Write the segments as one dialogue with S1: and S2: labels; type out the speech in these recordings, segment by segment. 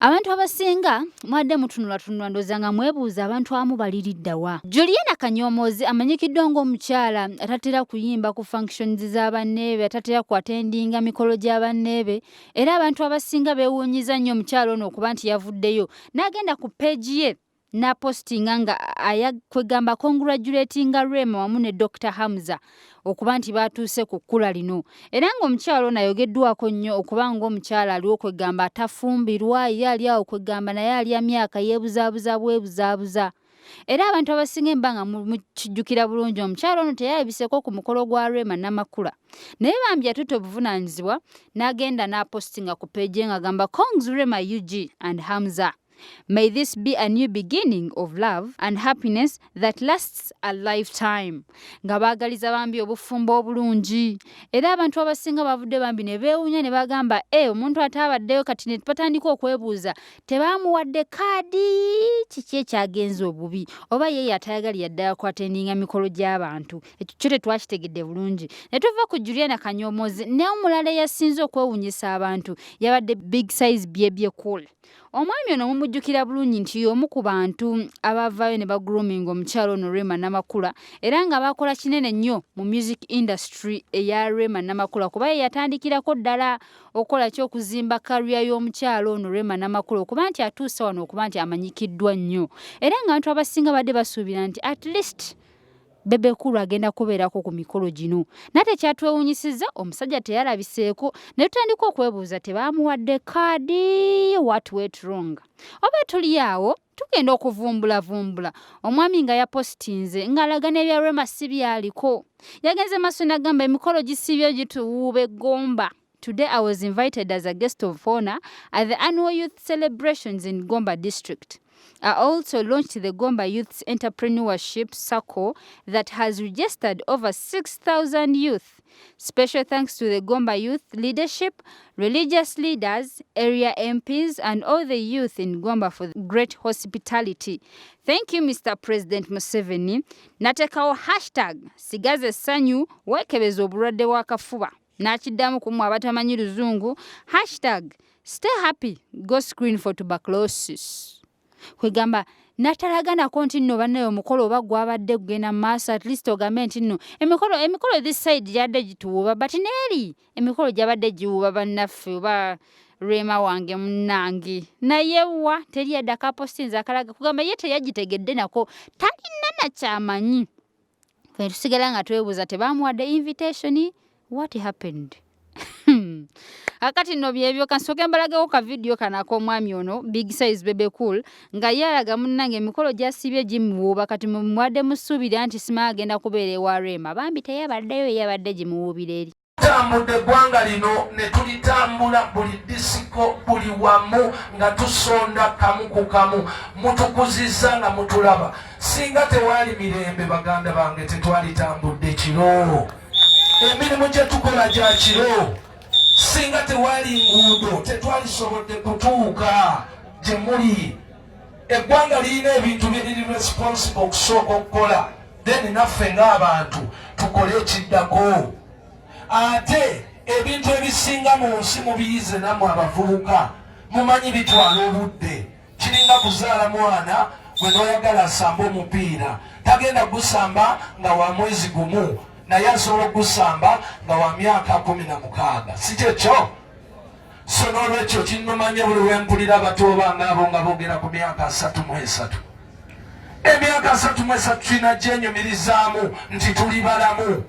S1: Abantu abasinga mwadde mutunulatunula, ndowooza nga mwebuuza abantu abamu baliridda wa. Juliana Kanyomozi amanyikiddwa ng'omukyala atatera kuyimba ku functions za banneebe, atatera kuattendinga mikolo gya banneebe, era abantu abasinga beewuunyiza nnyo omukyala ono okuba nti yavuddeyo n'agenda ku page ye n'apostinga nga kwegamba congratulatinga Rema wamu ne Dr Hamza okuba nti baatuuse ku kkula lino. Era ng'omukyala ono ayogeddwako nnyo okuba ng'omukyala aliwo kwegamba atafumbirwa, ye ali awo kwegamba naye alya myaka, yeebuzaabuza bwebuzaabuza. Era abantu abasinga emba nga mukijjukira bulungi, omukyala ono teyayabiseko ku mukolo gwa Rema Namakula, naye bambi yatutte obuvunaanyizibwa n'agenda n'apostinga ku page ng'agamba, "Congs Rema UG and Hamza. May this be a new beginning of love and happiness that lasts a lifetime." Nga baagaliza bambi obufumbo obulungi. Era abantu abasinga bavudde bambi ne beewuunya ne bagamba, "E, omuntu ataabaddeyo." Kati ne batandika okwebuuza, tebamuwadde kaadi? Kiki ekyagenze obubi? Oba ye yatayagalira ddala kuattendinga mikolo gy'abantu? Ekyo kyo tetwakitegedde bulungi. Ne tuva ku Juliana Kanyomozi, n'omulala eyasinze okwewuunyisa abantu yabadde Big Size Bebe Cool. Omwami ono mumujjukira bulungi nti y'omu ku bantu abavaayo ne bagroominga omukyala ono Rema Namakula, era nga bakola kinene nnyo mu music industry eya Rema Namakula, kuba ye yatandikirako ddala okukola ki, okuzimba career y'omukyala ono Rema Namakula okuba nti atuuse wano, okuba nti amanyikiddwa nnyo. Era nga abantu abasinga badde basuubira nti at least Bebe Cool agenda kubeerako ku mikolo gino, naye tekyatwewuunyisizza, omusajja teyalabiseeko, ne tutandika okwebuuza, tebamuwadde kaadi? What went wrong? Oba tuli awo tugenda okuvumbulavumbula, omwami nga yapositinze ng'alaga n'ebya Rema si byaliko. Yagenze maaso n'agamba, "Emikolo gisibye gituwuuba eggomba. Today I was invited as a guest of honor at the annual youth celebrations in Gomba district. I also launched the Gomba Youth Entrepreneurship Circle that has registered over 6,000 youth. Special thanks to the Gomba Youth leadership, religious leaders, area MPs, and all the youth in Gomba for great hospitality. Thank you, Mr. President Museveni." Natekawo #SigazaEssanyu weekebeza obulwadde bw'akafuba. N'akiddamu ku mmwe abatamanyi Luzungu, #StayHappyGoScreenForTuberculosis. Kwegamba natalaganako nti nno bannaye omukolo oba gwabadde gugenda mu maaso, at least ogambe nti nno emikolo this side gyadde gituwuuba, but neeri emikolo gyabadde giwuuba bannaffe oba Rema wange munnange. Naye wa teri yadde akapostinze akalaga kugamba ye teyagitegedde nako, talina nakyamanyi. Fe tusigala nga twebuuza, tebamuwadde invitation? What happened? Akati nno byebyo. Kansooke mbalagewo ka vidiyo kano ak'omwami ono Big Size Bebe Cool nga ye alaga munnange emikolo gyasibye gimuwuuba. Kati muwadde musuubira nti simanyi agenda kubeera ewa Rema, bambi teyabaddeyo, yabadde gimuwuubira eri.
S2: Tutambudde eggwanga lino ne tulitambula buli disiko, buli wamu, nga tusonda kamu ku kamu. Mutukuzizza nga mutulaba. Singa tewaali mirembe, baganda bange, tetwalitambudde kiro. Emirimu gye tukola gya kiro. Singa tewaali nguudo, tetwalisobodde kutuuka gye muli. Eggwanga lirina ebintu byeriri responsible okusooka okukola, then naffe ng'abantu tukole ekiddako. Ate ebintu ebisinga mu nsi mubiyize nammwe abavubuka, mumanyi bitwala obudde. Kiringa kuzaala mwana gwe n'oyagala asamba omupiira. Tagenda gusamba nga wa mwezi gumu, naye asobola okugusamba nga wa myaka 16, si kyekyo? So n'olwekyo kinnumanye buli lwempulira abato bange abo nga boogera ku myaka 33. Emyaka 33 tulina gyenyumirizaamu nti tuli balamu.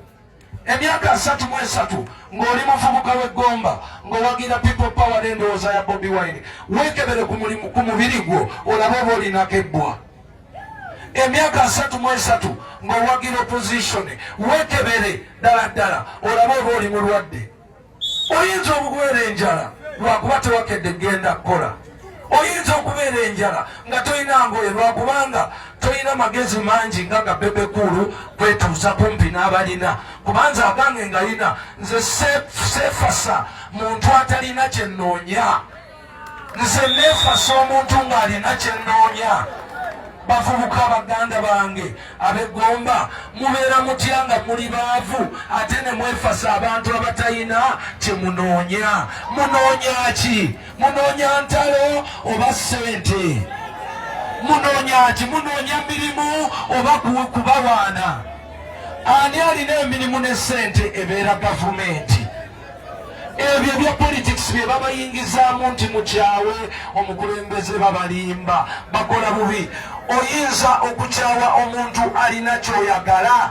S2: Emyaka 33 ng'oli muvubuka w'eggomba ng'owagira People Power n'endowooza ya Bobi Wine, weekebere ku mulimu ku mubiri gwo olabe oba olinako ebbwa. Emyaka 33 ng'owagira opposition, weekebere ddala ddala olabe oba oli mulwadde. Oyinza okubeera enjala lwakuba tewakedde kugenda kukola. Oyinza okubeera enjala nga tolina ngoye lwakubanga tolina magezi mangi nga ga Bebe Cool kwetuuza kumpi n'abalina, kubanza agange ngalina. Nze seefasa muntu atalina kyenoonya. Nze neefasa omuntu ng'alina kyenoonya. Bavubuka baganda bange ab'eggomba, mubeera mutya nga muli baavu ate ne mwefasa abantu abatayina kye munoonya? Munoonya ki? Munoonya ntalo oba ssente? Munoonya ki? Munoonya mirimu oba kubawaana? Ani alina emirimu ne ssente? Ebeera gavumenti. Ebyo ebya politics bye babayingizaamu nti mukyawe omukulembeze, babalimba, bakola bubi. Oyinza okukyawa omuntu alina kyoyagala?